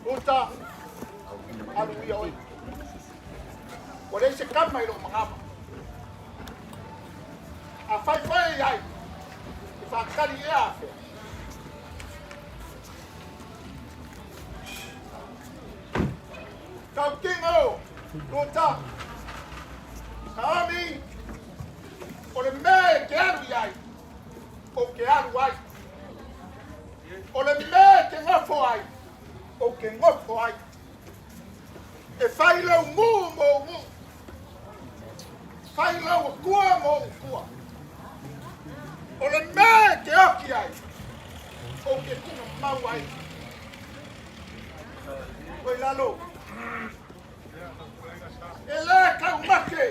Uta, alu ia oi. Ua leai se kama i lou magama. A fai foi e ai, e faatali ea afea. Tautino, Uta, Naomi, o le mea e te alu i ai, ou te alu ai. O le mea e te nofo ai, ou te nofo ai. E fai lou mū mo ou mū. Fai lou akua mo ou akua. O le mea e te oki ai, ou te tino mau ai. Koe lalo. E le taumate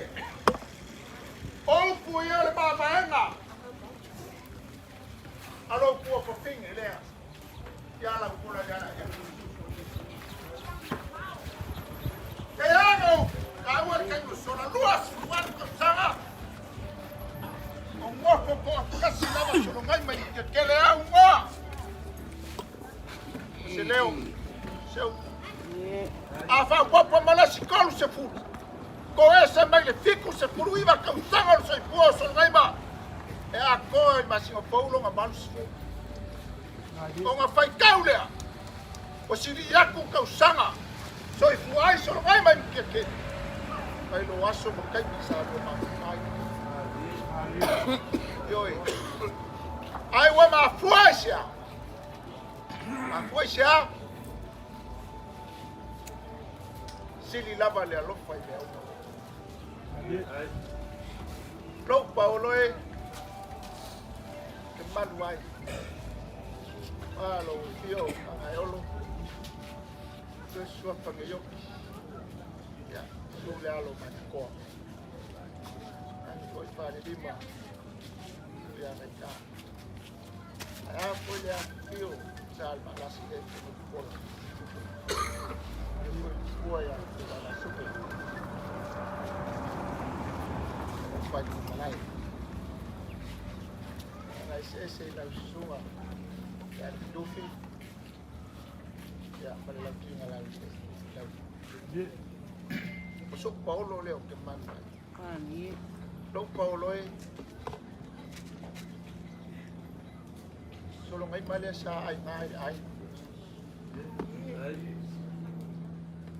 o upu ia o le mavaega a lou tuafafine lea ia lau pula ia ia. la 28 tausaga o gofo toatasi lava sologai mai Mutiatele au igoa o se leo se upu. A faaopoopo ma le isi 30, toese mai le 79 tausaga o le soifua o Sologaima e atoa i le masina fou lona 80. Ona faitau lea, ua silii atu tausaga soifua ai Sologaima i Mutiatele mai lo aso ma taimi sa lua mafuta ai. Ioe. Ai ua mafua i se a? Mafua i se a? Sili lava le alofa i mea uma. Lou paolo e, ke malu ai. A lou fio Magaeolo, le suafa Gaioki. Ia, su le alo Manikoa. Ani foi Falelima, ia Gaita. Ae a foi le afifio sa le maalasi le te motupola. E foi pua ia te wala supe. O whai ku malae. Ana ese ese i lau susunga. Ia le lufi. Ia ma le lau tuinga lau lau. O soku paolo lea o te manu ai. Lou paolo e. Sologai ma lea sa aiga i le aiga.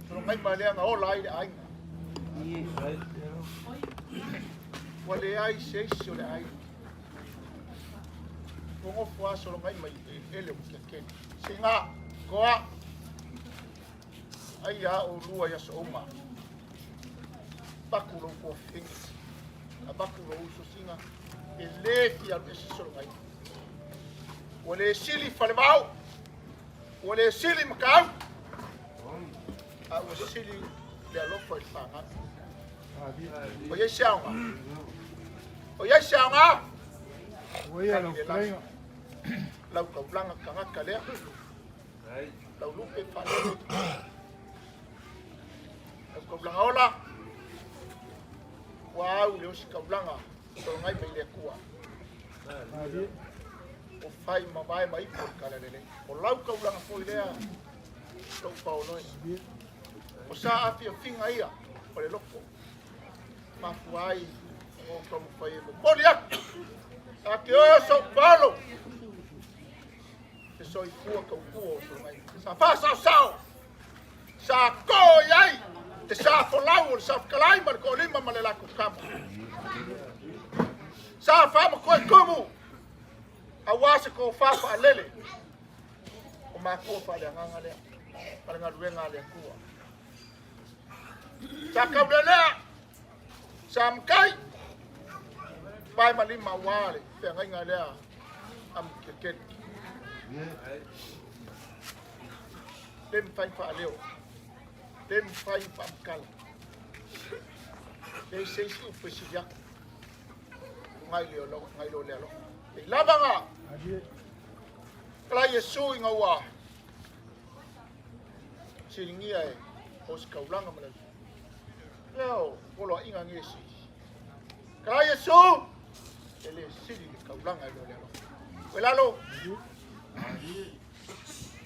Sologai ma lea na ola ai le aiga. Ua leai se isi o le aiga. Ua nofo lava sologai mai i eleele o Mutiatele. Sina, toa, ai a oulua i aso uma. Avatu lou tuafafine, avatu lou uso Sina, e le fia alu ese sologai. Ua le sili Falevao, ua le sili Matautu, a ua sili le alofa i le fanau. O i ai se aoga? O i ai se aoga? Lau taulaga tagata lea. Lau lupe faalele. Lau taulaga ola. Ua au le ositaulaga sologai mai le Atua. O fai ma vae ma ipu o le talalelei. O lau taulaga foi lea, lou paoloe. O sa afiafiga ia o le loto. Mafua ai o taumafai e momoli atu. A te oe o sou paolo. Te soifua tautua o sologai. Sa faasaosao. Sa to i ai te sa folau o le Saofatalai ma le Toalima ma le latou tama. Sa faamatoe tumu aua se tofa faalele o matua faaleagaga lea ma le galuega a le Atua. Sa taulelea, sa matai, pae ma lima aua le feagaiga lea a Mutiatele. Le mafai faaleo, le mafai faamatala, leai se isi upu e sili atu nai lo le alofa. Ei lava nga, kala Iesu ina ua siligia e ositaulaga ma le lea o poloaiga nei e sili. Kala Iesu, e le sili le taulaga i lo le alofa. Koe lalo,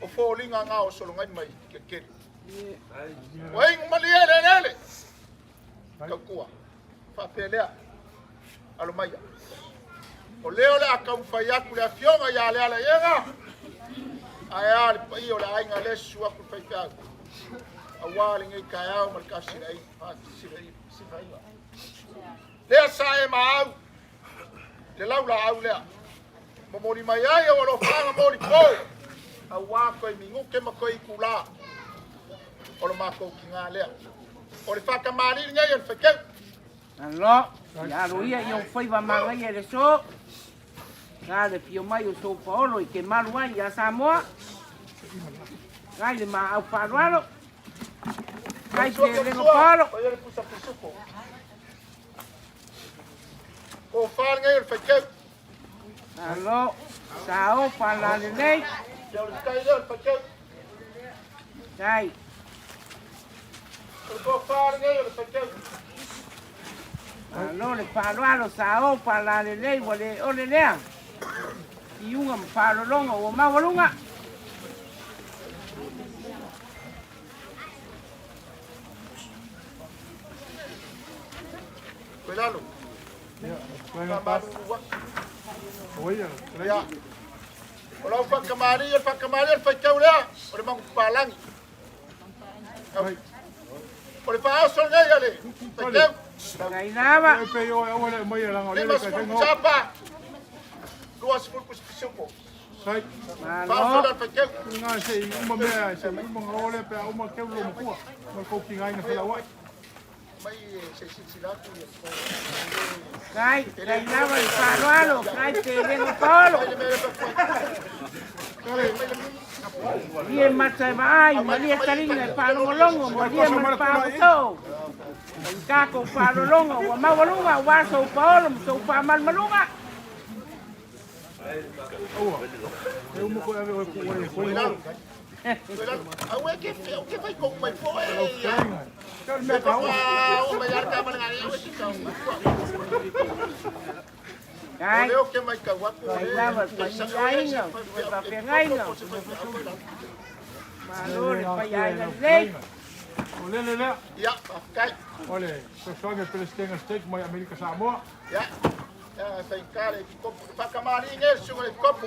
o foliga na o sologai mai Mutiatele. Ua inu malie le eleele. Tautua. Faapea lea. Alo maia. O lea o le a taumafai atu le afioga ia Lealaiega, ae a le paia o le aiga lea susu atu le faifeau aua lenei taeao ma le tafesilaaiga. Lea sa e maau le laulaau lea momoli mai ai ou alofaaga molipo aua toe minute ma toe itulā o le matou tiga lea. O le faatamalii lenei o le faiteu. Alo, ia alo ia i ou faiva manaia i le aso. Sa le fio mai o sou paolo i te malu ai ia Samoa. Kai le maau faaaloalo. Kai te lenga paolo. O ia le pusa pisupo. Ko wha lenei o le faiteu. Alo, sa o whala lelei. Ia o le tai lea o le faiteu. Tai. O le ko wha lenei o le faiteu. Malo le faaaloalo sa o faalalelei ua le ole lea. Iuga ma faalologo ua maualuga. Koilalo. Ia. O lau whakamari, o le whakamari, o le whaitau lea, o le mangu palangi. O le whaoso nei a le whaitau. Ngai lava. 50 sapa, 20 pisupo. Whaoso Malo. lea le whaitau. Mai se sisila atu ia. Kai, kai lava le faaaloalo, kai pelega paolo. Mai le mea le whaitau. Malie mata e vaai, malie taliga e faalogologo, malie ma le faaoto. Kako faalologo ua maualuga aua sou paolo ma sou faamalumaluga. Koilalo. Koilalo. Au e ke whio, ke whai kong mai po e. Me pa o mai ar ka mana ngai e ke kau. O Kai, leo ke mai kau aku o kai le. lava le faiaiga, le faafeagaiga. Malo le faiaiga lelei. O lele lea, Ia, whawhikai. o le fesoasoani a Peresetene o States mai Amerika Samoa. Ia. Ia, whaikare ki kopu. Whakamari nge sunga le kopu.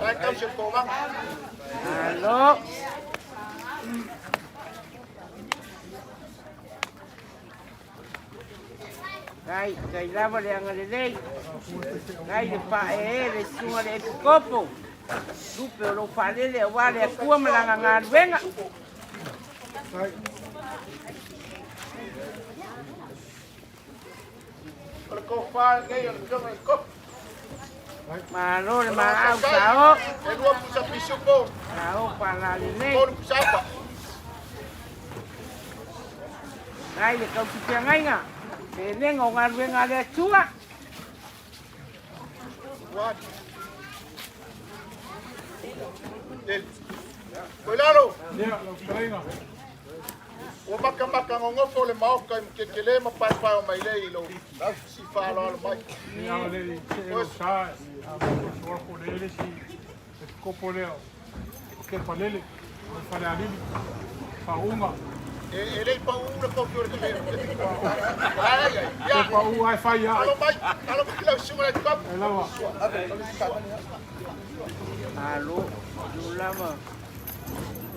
Lai kau se kōwanga. Malo. Kai, kai lava le agalelei. Kai le faaee le susuga le epikopo. Lupe o lou faalele aua le Atua ma lana galuega. Sai. O le kōwhā nei o le fionga i kopu. Malo le maau sa o. E lua pusa pisupo, Sa o faalalelei. tolu pusa apa. Kai le kausifeagaiga. Pelega o galuega a le Atua. One. Tele. Koilalo, Ia, lau fetalaiga. ua makamaka gogofo le maoka i makekele ma paepae o mailei i lou si faaaloalo mai. Ia le se e sa, a mo so ko le le si e kopo lea. O ke palele, o fale alili. Faunga. E e lei paū le kofi o le kafe. Ai ai. E Ia. pa u ai fai ia. Alo mai, alo mai lau suga le kopu. E lawa. Malo. Lo lava.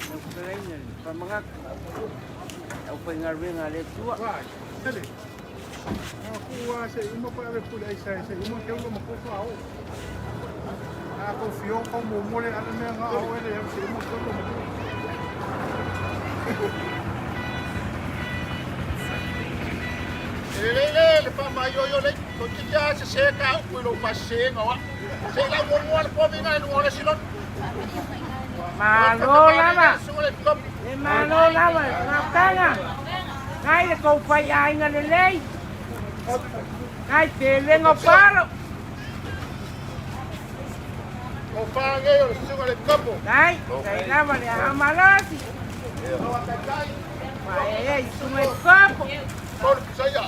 Lau fetalaiga le faamagata. Au faigaluega a le Atua. Vai. Tele. A ku a se uma pa ave pule ai sai se uma ke uma ko fa o. A ko fio ko mo mo le ana me nga o ele se uma ke uma ko. E lei le le faamaioio lei. Toeitiiti lava sesē ka upu i lou faasesēga o a'u. Se'i laumuamua le poviga i luga o le isi lotu. Malo lava. Suga le kopu. Le malo lava le faautaga. Kai le kou faiaiga lelei. Kai pelega o palo. O whāngei o le suga le kopu. Kai, kai lava le amalasi. Taitai, Faaee i suga i kopo. tolu pusa ia.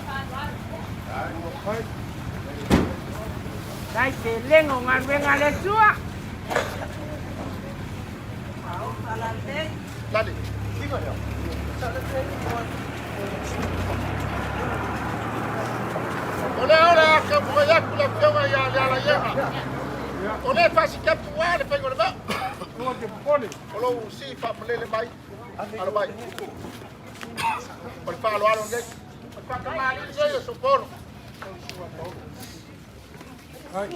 Vai. Kai pelega o galuega a le Atua. Lale. O lea o le a kaupua aku la fioga ia le ala iega. O le fasikapu ua le faiga o le vao. Ua ke pole. O lou si faapalele mai. Alo mai. O le faaloalo nei. O le faakamalii nei o sopolo. Vai.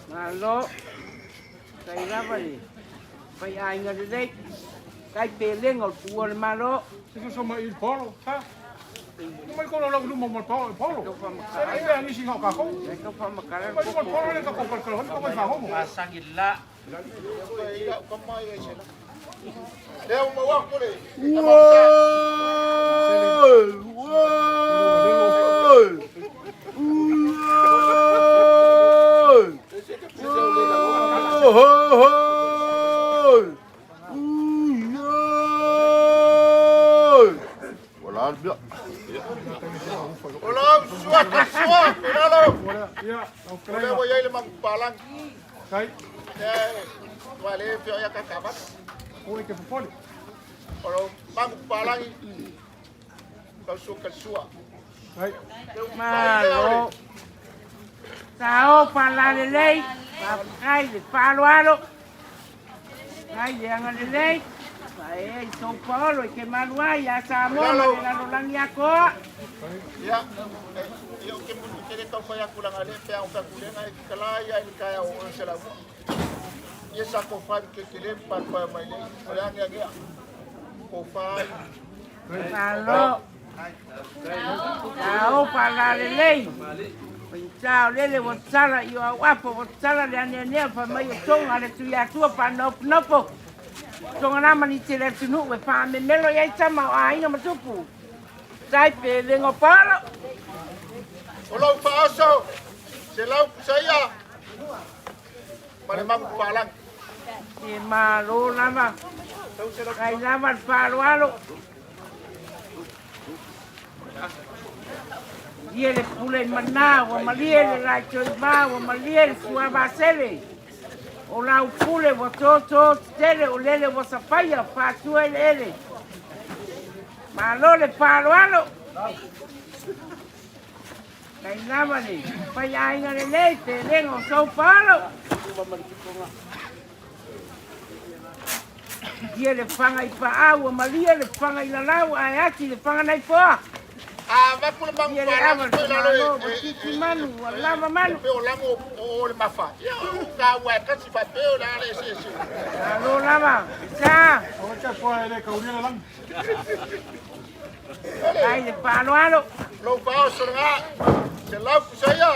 Malo. Kai lava le faiaiga lelei. Kai pelega o le pua o le malo. Se so mai il polo, sa. No mai ko lo luma mo polo, polo. Tau Se faamakala. le ani singa ka ko. Kai tau faamakala le Mai mo popo. polo le ka ko ko ko ko fa homo. Ia uka mai e se la. Lea uma wako le. Uai! Uai! Sua, sua, lalo. Ia, lau O lea fetalaiga. ua iai le magupalagi. Sai. Lea ua le feoai akaka avatu. O e te popole. O lou magupalagi lau sua kalisua. Sai. Malo. Sao faalalelei, faafetai le faaaloalo. Ai le agalelei. Fae i sou paolo i ke malu ai ia Samoa ma le lalolagi atoa. Ia, ia ou te ou te le tau fai atu leaga lea pe a ou fai atu lea na e tatala ia i le taeao o oe se laumua. Ia sa tofa i le tetele ma paepae mai lea o le ageagea. Tofa ai. Malo. Sao faalalelei. Paigata o lele ua tatala i o au apo ua tatala le aneanea fai mai o toga le Tuiatua faanoponofo. Toga nama ni te le atunuu e faamemelo i ai tama o aiga ma tupu. Tai pe lengo paolo. O lou faaoso se lau pusaia ma le magupalagi. E malo lava. Kai lava le faaaloalo. Malie le pule i manā, ua malie le laetoimā, ua malie le suavasele. O lau pule ua tōtō tetele, o lele ua safaia, faatua eleele. Malo le faaaloalo. Kai lava le faiaiga lelei, pelega o sou paolo. Malie le faga i paau, ua malie le faga i lalau, ae ati le faga nai poa. A avatu le Malie le ava magupalagi le foi lalo faamalo, ua titi manu, ua lava e manu. pe o lago o le mafa. Ia o taua e kasi faapea o le a le eseese. Malo lava, sa, O te atua e le kaulia le lagi. Ole, ai le faaaloalo. lou faaoso lena se lau pusaia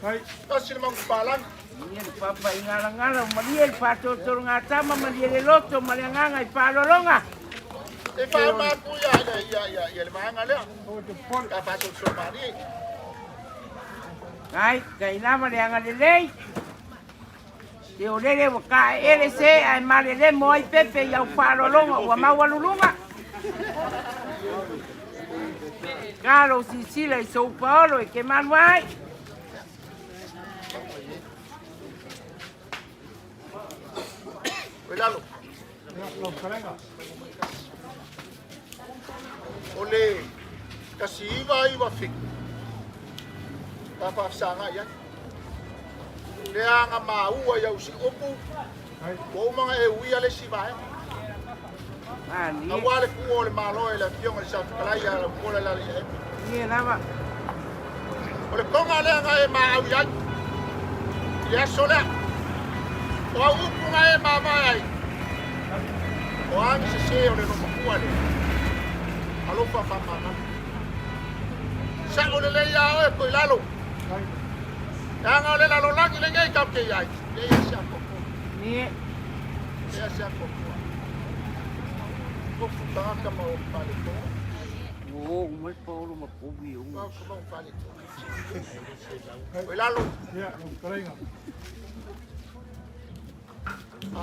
Sai. tasi le magupalagi. Malie le papa i galagala, ua malie le faatotologatama, malie le loto ma le agaga i faaaloaloga. E faauma atu ia ia ia ia le vaega lea. O te popole. Ka faasoasoa malie. Ai, kai lava le agalelei. Te o lele ua kaeele se ae malelemo ai pepe i au faaaloaloga ua maualuluga. Kalo sisila i sou paolo e ke malu ai. O i lalo. Ia, lau fetalaiga. O le 1997 ka faafesagai ai. Lea aga maua i au siupu Sai. ua uma ona e uia le isi vaega. Malie, Auā le tuua o le Malo e le Afioga i le Safetalai ia Laupua le Alii Emi. ie lava. O le toga lea na e maau i ai i le aso lea. O au upu na e mavae ai. O a ni sesē o le lomakua lea. Alofa faamagalo. Sa'o lelei iā oe ko i lalo. Sai. Leaga o le lalolagi lenei tatou te i ai. Leai se atoatoa. Ie. Leai se atoatoa. Tofu tagata ma o faaletonu. O, mai paolo ma kovi o. Tagata ma o faaletonu. O i lalo. Ia, lau fetalaiga.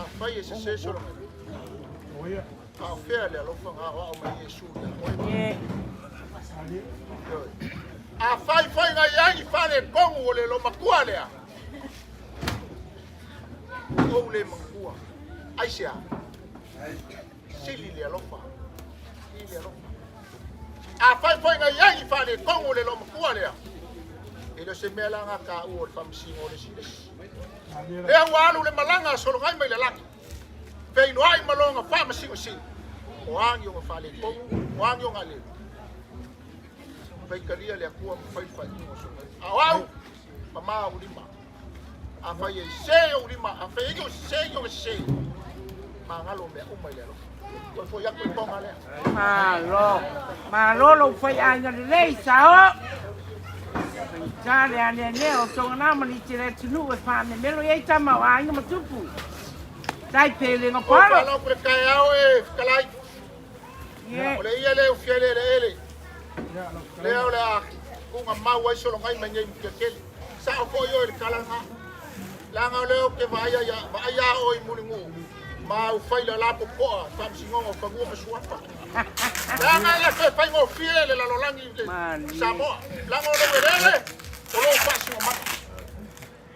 Afai e sesē sologa. O ia. A o fea le alofa na aoao mai Iesu ia oe. Ie. Malie. Afai foi na i ai ni faaletonu o le lomakua lea. Ou le manatua. Aisea. Sili le alofa. Sili le alofa. Afai foi na i ai ni faaletonu o le lomakua lea. E le o se mea la na taua o le faamasino o le isi i le isi. Malie la. Lea ua alu le malaga a sologai mai le lagi. Feinoai ma lona faamasinosino. O a ni ona faaletonu, o a ni ona alelu. Faitalia le Atua ma fai le faaiuga o sologai. A o au, mamā ou lima. Afai e sesē ou lima, afai e i o sesē i ona sesē. Magalo mea uma i le alofa. Toe foi atu i toga lea. Malo. Malo lou faiaiga lelei, sao. Paigata le aneanea o toga nama ni te le atunuu e faamemelo i ai tama o aiga ma tupu. Tai pe lengo O paolo. faalaau le taeao e fetalai. Ie. O le ia lea o fia eleele. Ia, lau Lea fetalaiga. o le a tuuga mau ai sologai mai nei Mutiatele. Sa'o foi oe i le tala lena. Leaga o lea ou te vaaia ia vaaia oe i Mulinuu. Ma ufai le la popoa faamasinoga o Fanua ma Suafa. Leaga e le toe faigofie le lalolagi i le Samoa. Leaga o lou eleele, o lou faasinomaga.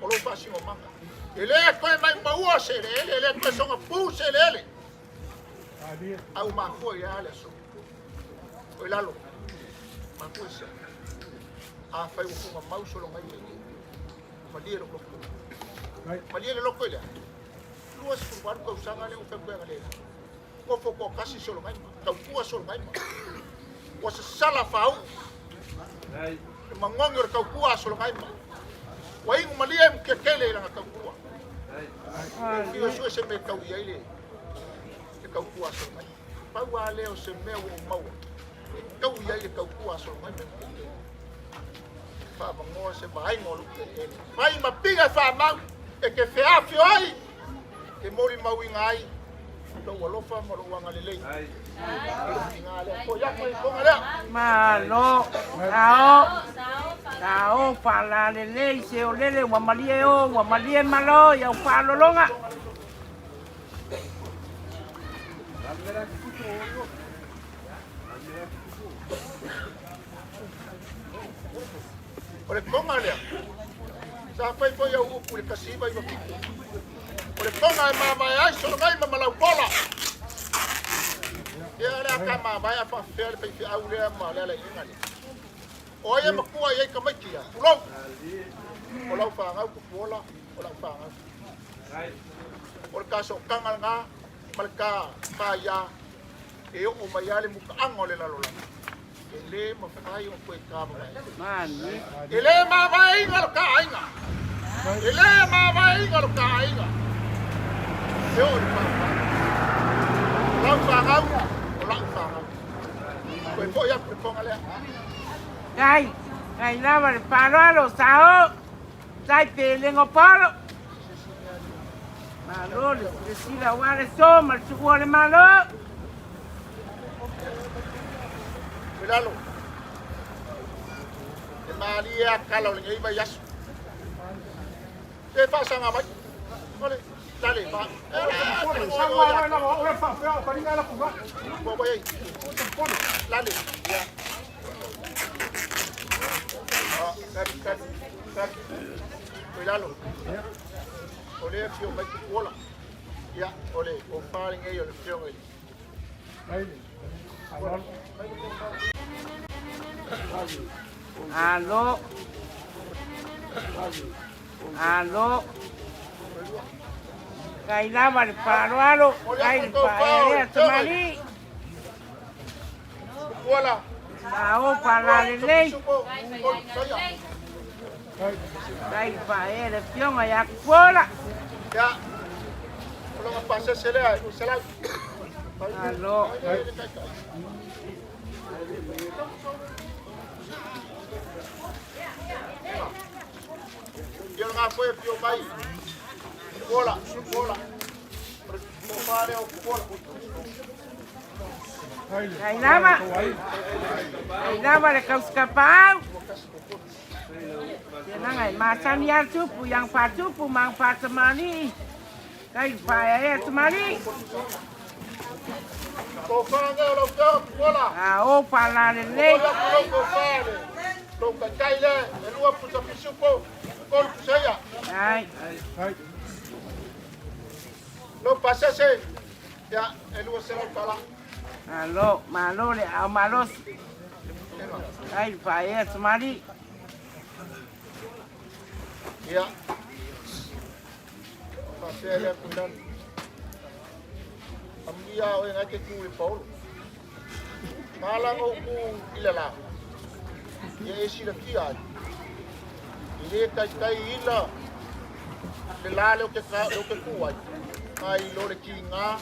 O lou faasinomaga. E le toe maimaua se eleele, e le toe sogapu se eleele. A ua mafua i le a le aso? O i lalo, mafua i se a? Afai ua tugamau sologa i le malie lou loto. Malie le loto i le a? 28 tausaga lea ua fai atu ai analeila. Nofo toatasi Sologaima, tautua Sologaima. Ua sasala faauu le magogi o le tautua a Sologaima. Ua inu malie Mutiatele i lana tautua. Fia sue se mea e tau i ai le tautua a Sologaima. Pau lava lea o se mea ua ou maua e tau i ai le tautua a Sologaima e Mutiatele. Faavanoa se vaaiga o lou eleele. Fai ma pine faamau e te feafioai, e molimauina ai lou alofa ma lou agalelei. I lea. Foi atu i foga lea. Malo, sao, sao faalalelei se o lele ua malie o, ua malie malo i au faalologa. O le toga lea, sa fai foi au upu i le 1997. O le toga e mavae ai Sologai ma Malaupola. Ia le aka mavae a faafefea le faifeau lea ma le alaiga lea. O ai e matua i ai tamaiti ia? Tulou. O lau fanau Tupuola, o lau fanau. O le tasootaga lena ma le ta faia e oo mai lava le mutaaga o le lalolagi. E le mafai ona toe tavavaeina. E le mavaeina lo ta aiga. E le mavaeina lo ta aiga. E oo i le faavavau. O lau fanau, o lau fanau. Toe foi atu le foga lea. Tai, tai lava le faaaloalo, sao, tai pe lengo polo. Malo le silasila aua le so ma le tuua o le Malo. I lalo. E malie a kala o lenei vaiaso. E faasaga mai. Ole, lale, fa. Lale. Ya. Kari, kari, kari. I lalo. O le afio mai Tupuola. Ia, o le tofa lenei o le afioga i le Alo. Alo. Kai lava le faaaloalo, kai le faaeaea tamalii. Tupuola. Sao faalalelei. Kai le faaea le afioga ia Tupuola. Ia, o lona pasese lea, e 200. Alo. Ia lena foi afio mai. Tupuola, Tupuola. O le tofa lea o Tupuola. Kai lava. Kai lava le kausikapaau. Telaga e masani a tupu yang faatupu ma ang faatamali'i. Kai faaeaea tamalii. Tofa lea o lau afioga Tupuola. A o faalalelei. Momoli atu lou tofa le lou taitai lea, e lua pusa pisupo, tolu pusa ia. Ai. Lou pasese, ia, e 200 tala. Malo, malo le ao malosi. Kai faaeaea tamalii. Ia, faapea lea Tuilagi. Amuia oe ngai te tu i le paolo. Na ala ona ou tu i le la, ia e silafia ai, e le taitai ila le la lea ou te tu ai, nai lo le tiga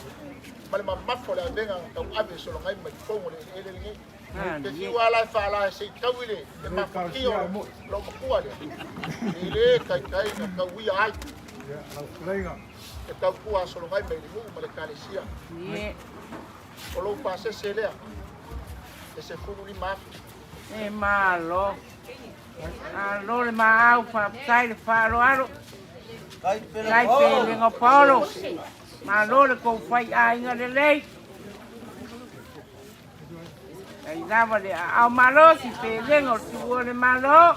ma le mamafa o le avega na tauave e Solagaima i totonu o le eleele lenei. Te fiu lava la e faala se i tau i le mafatia o lou matua lea, e le taitai na tauia ai le tautua a Solagaima i le nuu ma le ekalesia. O lou pasese lea e 15,000. E malo. Malo le maau, faafetai le faaaloalo. Kai pe lengo paolo. Malo le kou faiaiga lelei. Ai lava le aao malosi pelega o le tuua o le Malo.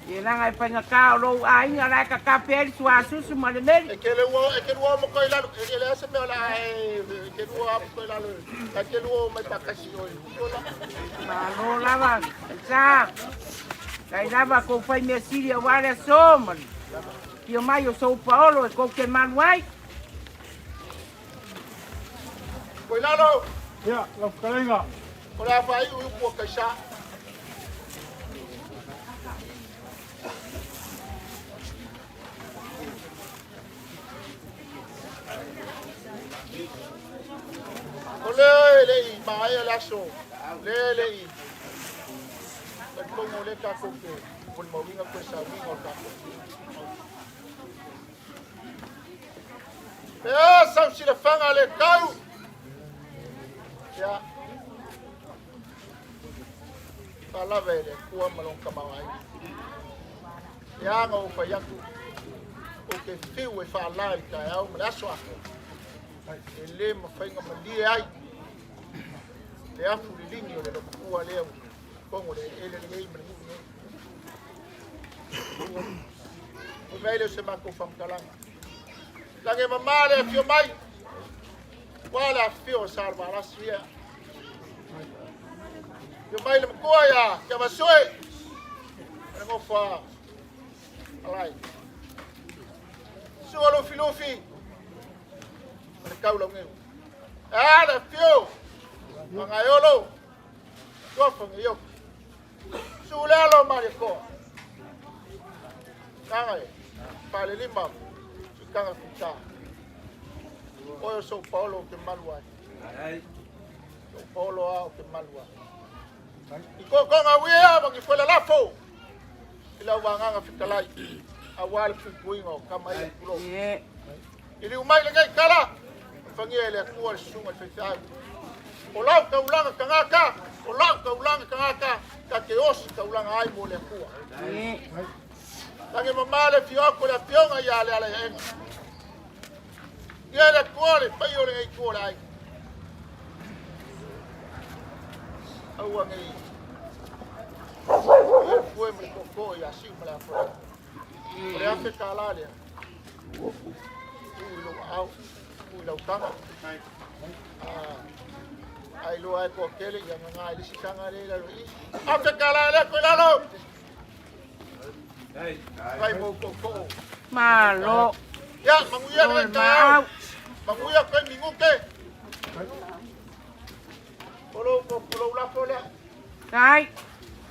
Telaga e faigata o lou aiga la e kakape ai le suasusu ma le meli. E ke le ua e ke lua mo koi lalo e ke le ase mea la e ke lua mo koi lalo e ke lua mai pakasi oi. Malo lava, sa. Kai lava kou fai mea sili aua le aso ma le afio mai o Sou Paolo e kou te malu ai. Koi lalo. Ia, lau fetalaiga. O le a faaiu i upu a Kaisa. O le le i maea le aso, le le i talitonu o lea tatou te molimauina toe sauiga o le tatou. Pe a sau silafaga le tau. Ia. Faalave e le Atua ma lona tamaoaiga. Ia na ou fai atu, ou te fiu e faala i le taeao ma le aso atoa. E le mafai ona malie ai le afu liligi o le lomatua lea i totonu o le eleele lenei ma le nuu lenei. Fai mai lea o se matou faamatalaga. Lagi e mama le afio mai, ua le afio o Salevalasi ia. Afio mai le matua ia Tiavasoe, ma le nofo a Alai. Sua Lufilufi, ma le Taulaugeu. A le afio, Magaiolo, Tuafa Gaioki. Su le alo Malietoa. Tanga e, Falelima, Sitaga Fita. Oe o Sou Paolo ou te malu ai. Sou Paolo a ou te malu ai. I kokonga uia ma ki fuela lafo. I lau vagaga fetalai. Aua le puipuiga o tama ia tulou. I liu mai lenei tala, alofagia e le Atua le susuga i le faifeau. O lau taulaga tagata, o lau taulaga tagata, ta te osi taulaga ai mo le Atua. Lagi mama le afio atu le afioga ia Lealaiaega. Ia le Atua le paia o lenei itu o le aiga. Aua nei ia le fue ma le tootoo ia Siu ma le Afolau. O le $1000 lea. Tuu i lou aao, tuu i lau taga. A iloa ai toatele, ia gaga i le isi taga lea i lalo i i. $1000 lea koe lalo! Fai mo tootoo. Malo. Ia, manuia lenei taeao. Manuia koe minute. O lou lafo lea. Kai,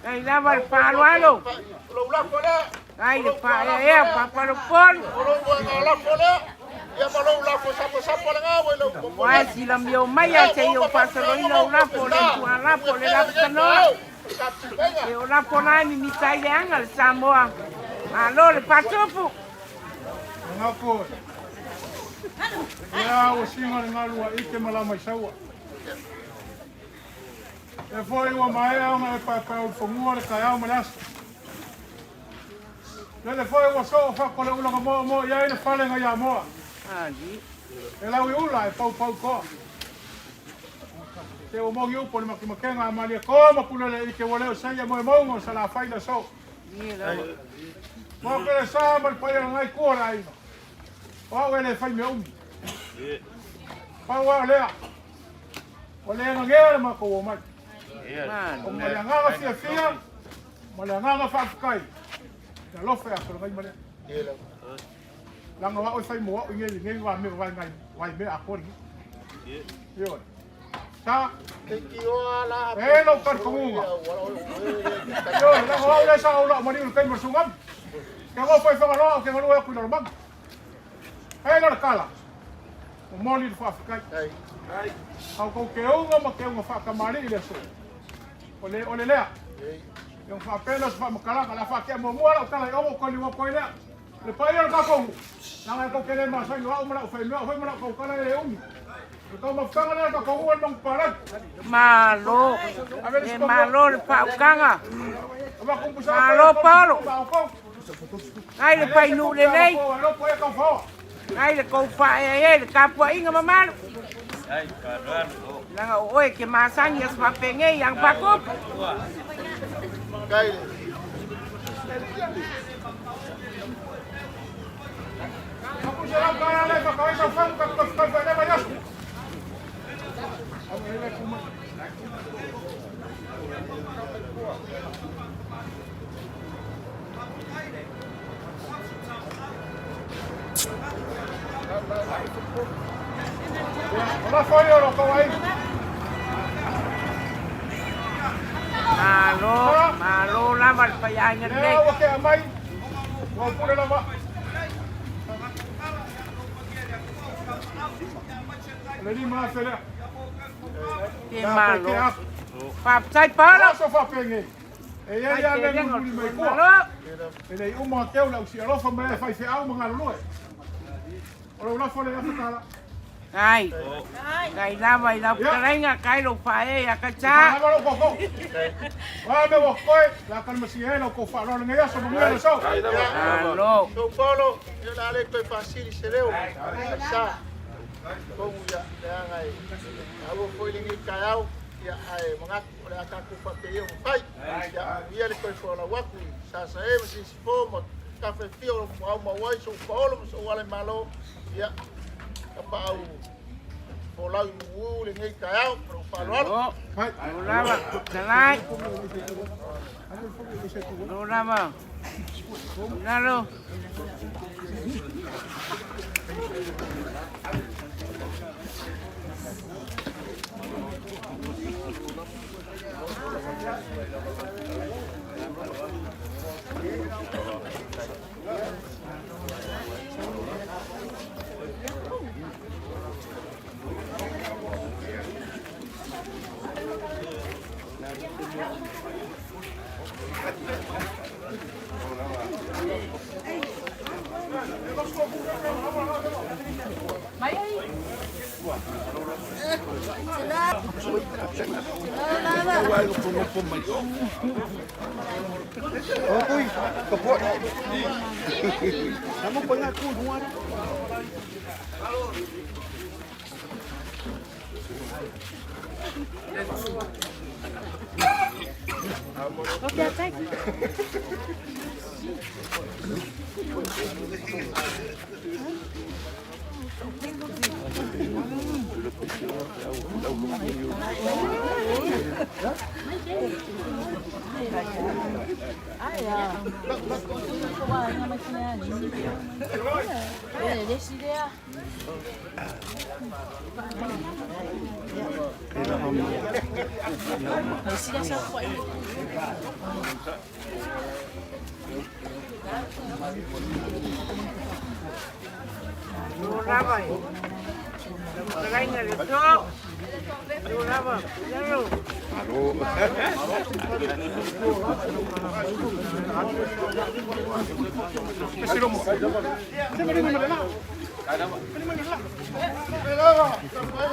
kai lava le faaaloalo. O lou lafo lea. Kai le faaeaea papalopolu. O lou moega lafo lea. Ia ma lou lafo sapasapo lena ua i lau momoli. Ua sila mio mai a seia o faasoloina o lafo le itualafo le lafo tanoa. E o lafo la e mimita ai le aga le Samoa. Malo le faatupu. Ngako. Ia ua singa le galu a ike ma lama i saua. E foi ua maea ona e paepae ulufanua le taeao ma le aso. Lele foi ua soo fako le ulaga moomoo i ai le fale nai Amoa. E lau i ula e paupau toa. Te ua mogi upu o le makemakega a malie toa ma pulele ike ua le o saia moe mauga o Salafai le aso. Moa ke le sa ma le paia langai kua le aiga. O au e le fai mea umi. Pau a o lea. Ua le gagea le matou omai. O ma le agaga fiafia ma le agaga faafetai e alofa ia Falegai ma lea. Leaga o au e fai mo au i nei nei va mea vai ngai vai mea atoa lenei. Ioe. Sa. E lou talitonuga. Ioe, leaga o au lea sa ou lau maliu i le taimi o le tsunami. Ke nofo i Fagaloa ou te galue atu i Lalomanu. E lea o le tala, momoli le faafetai. Au kou keuga ma keuga faatamalii le aso. O le ole lea. Ia faapea lea o se faamatalaga. O le a faatea muamua lau tala i ona ou taliu atu ai lea. Le paia o le tatou nuu, leaga e tou te le masani o au ma lau faimea, o foi ma lau tautala e le umi. O le taumafataga lea o le tatou nuu e le manupapalagi. Malo, e malo le faautaga. Malo Paolo. Ai le painuu lelei. Ai le kou faaeaea i le tapuaiga mamalu. Leaga o oe e te masani i aso faapenei i Agafatupu. Malo, malo lava le faiaiga lenei. Te malo. Faafetai Paolo. E i ai lava mea mulimuli mai tua. E le i uma teu le ausialofa ma e faifeau ma galulue. O lou lafo lea Fatala. Kai. Kai lava i lau fetalaiga, kai lou faaee ia Kaisa. Lava lou koko. Oa me ua koe, la kalamasia e lau kou faaaloalo lenei aso, manuia le aso. Malo. Sou Paolo, ia o le a le toe faasili se leo, Kaisa. Tonu ia, leaga e taua foi lenei taeao, ia ae manatu o le a tatou faapea ia ona fai. Ia manuia le toe folau atu i Sasae ma Sisifo ma tafa e fia o lo o maumau ai sou paolo ma sou alaimalo, ia tapaau folau i mumu lenei taeao ma lou faaaloalo. Malo lava, fetalai. Malo lava. Lalo. Malo lava i lau fetalaiga le aso. Malo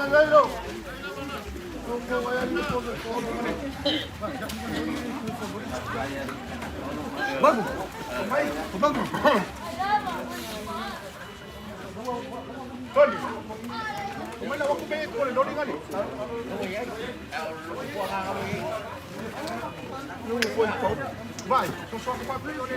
lava. Lalo. Tony. Mai la waku me ko le lori ngali. Vai, so so ko pa o le